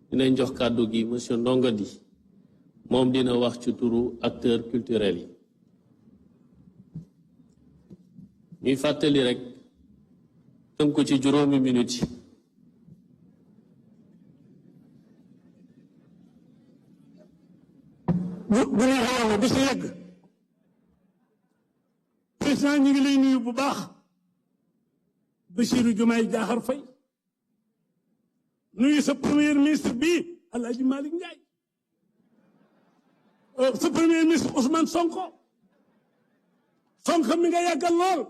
dinañ jox kàddu gi monsieur Ndongo Ly moom dina wax ci turu acteur culturel yi ñuy fàttali rek tënk ko ci juróomi minute yi bu ne xaw bi si yegg président ñu ngi lay nuyu bu baax Bassirou Diomaye Diakhar Faye nuyu sa premier ministre bii Alhaji Malick Ndiaye sa premier ministre Ousmane Sonko mi nga yàggal lool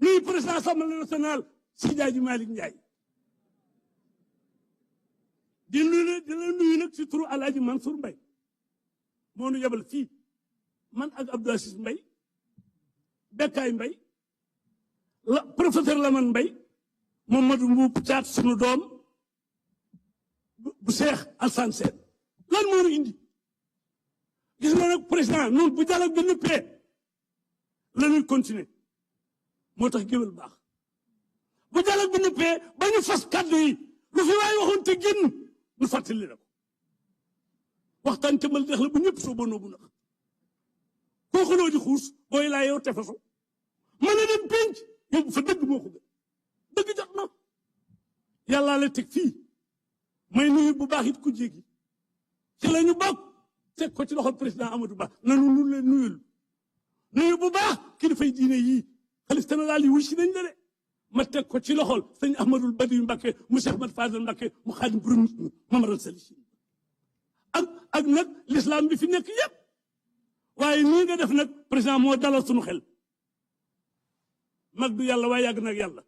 nuyu président Assemblée nationale Seydi Hadji Malick Ndiaye di la nuyu nag si turu Alhaji Mansour Mbaye moo nu yebal fii man ak Abdou Aziz Mbaye Bekkaay Mbaye la professeur Lamane Mbaye Mamadou Mbuub Caat sunu doom bu Cheikh Alassane Sène lan moo nu indi gis nga nag président noonu bu dialogue bi nëppee la ñuy continuer moo tax géwél baax bu dialogue bi nëppee ba ñu fas kàddu yi lu fi waay waxoon te génn ñu fàttali la ko waxtaan ca mal dex la bu ñëpp soo bonoo bu nax koo xuloo di xuus booy laa yow tefaso mën a dem pénc yóbbu fa dëgg moo ko gën dëgg jot na yàllaa la teg fii may nuyu bu baax it ku jéegi ci la ñu bokk teg ko ci loxol président Amadou Ba nanu nu leen nuyu bu baax kilifay diine yii xalif général yi wuy si nañ la de ma teg ko ci loxol sëñ Ahmadul Badiou Mbacké mu Cheikh Mat Fadel Mbacké mu xaadim borom nit ñi mamaral sali si ak nag l'islam bi fi nekk yépp waaye nii nga def nag président moo dalal suñu xel mag du yàlla waaye yàgg nag yàlla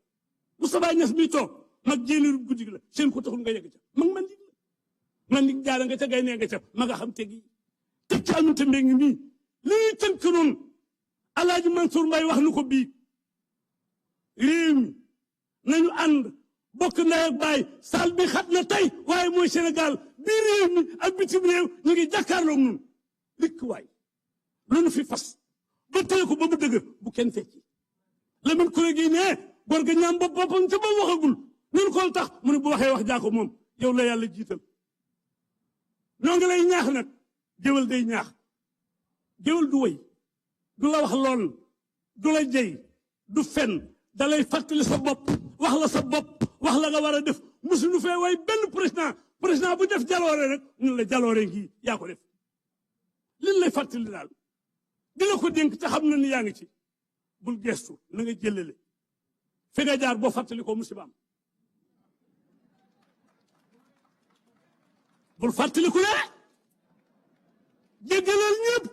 Moustapha Niass mi toog mag jéeniru guddi gi la seen ko taxul nga yegg ca mag man dig la man dig jaara nga ca gay nee nga ca ma nga xam teg yi teg ci aminte mbéy ngi nii li ñuy tënk noonu Alaaji Mansour Mbaye wax nu ko bii réew mi nañu ànd bokk ndey ak baay saal bi xat na tey waaye mooy Sénégal bii réew mi ak bitim réew ñu ngi jàkkaarloog ñun likk waay lu nu fi fas ba téye ko ba mu dëgër bu kenn fecci la man kuréel gi ne góor ga ñaam bopp boppam ca ba waxagul ñun ko tax mu ne bu waxee wax jaako moom yow la yàlla jiital ñoo ngi lay ñaax nag géwél day ñaax géwél du woy du la wax lool du la jey du fen da lay fàttali sa bopp wax la sa bopp wax la nga war a def musuñu fee way benn président bu def jaloore rek ñun la jaloore ngi yaa ko def liñ lay fàttali daal dina ko dénk te xam na ni yaa ngi ci bul gestu na nga jëlale fi nga jaar boo fàttali ko musibaam bul fàttaliku ne jéggalal ñëpp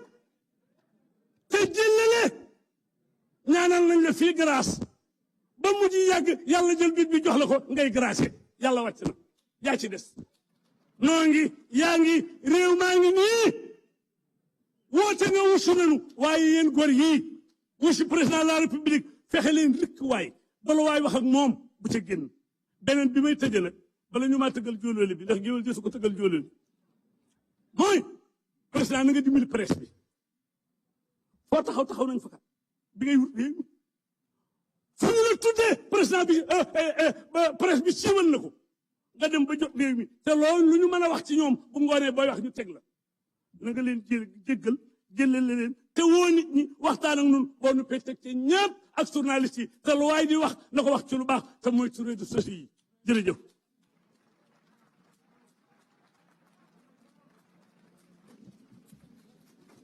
te jëlale ñaanal nañ la fii grâce ba mujj yàgg yàlla jël bit bi jox la ko ngay grâce yàlla wàcc na yaa ci des noo ngi yaa ngi réew maa ngi nii woote nga wusu nanu waaye yéen góor yii wusi président de la république fexe leen rikk waay bala waay wax ak moom bu ca génn beneen bi may tëje nag bala ñu maa tëggal jóolóoli bi ndax géwél jësu ko tëggal jóolóoli mooy président na nga dimbali presse bi foo taxaw nañ fa kat bi ngay wut réew mi fu ñu la tuddee président bi presse bi siiwal na ko nga dem ba jot réew mi te loolu lu ñu mën a wax ci ñoom bu ngoonee booy wax ñu teg la na nga leen jéggal jëlale leen te woo nit ñi waxtaan ak ñun boo nu pee teg ci ñëpp ak journaliste yi te lu waay di wax na ko wax ci lu baax te mooy ci réseaux sociaux yi jërëjëf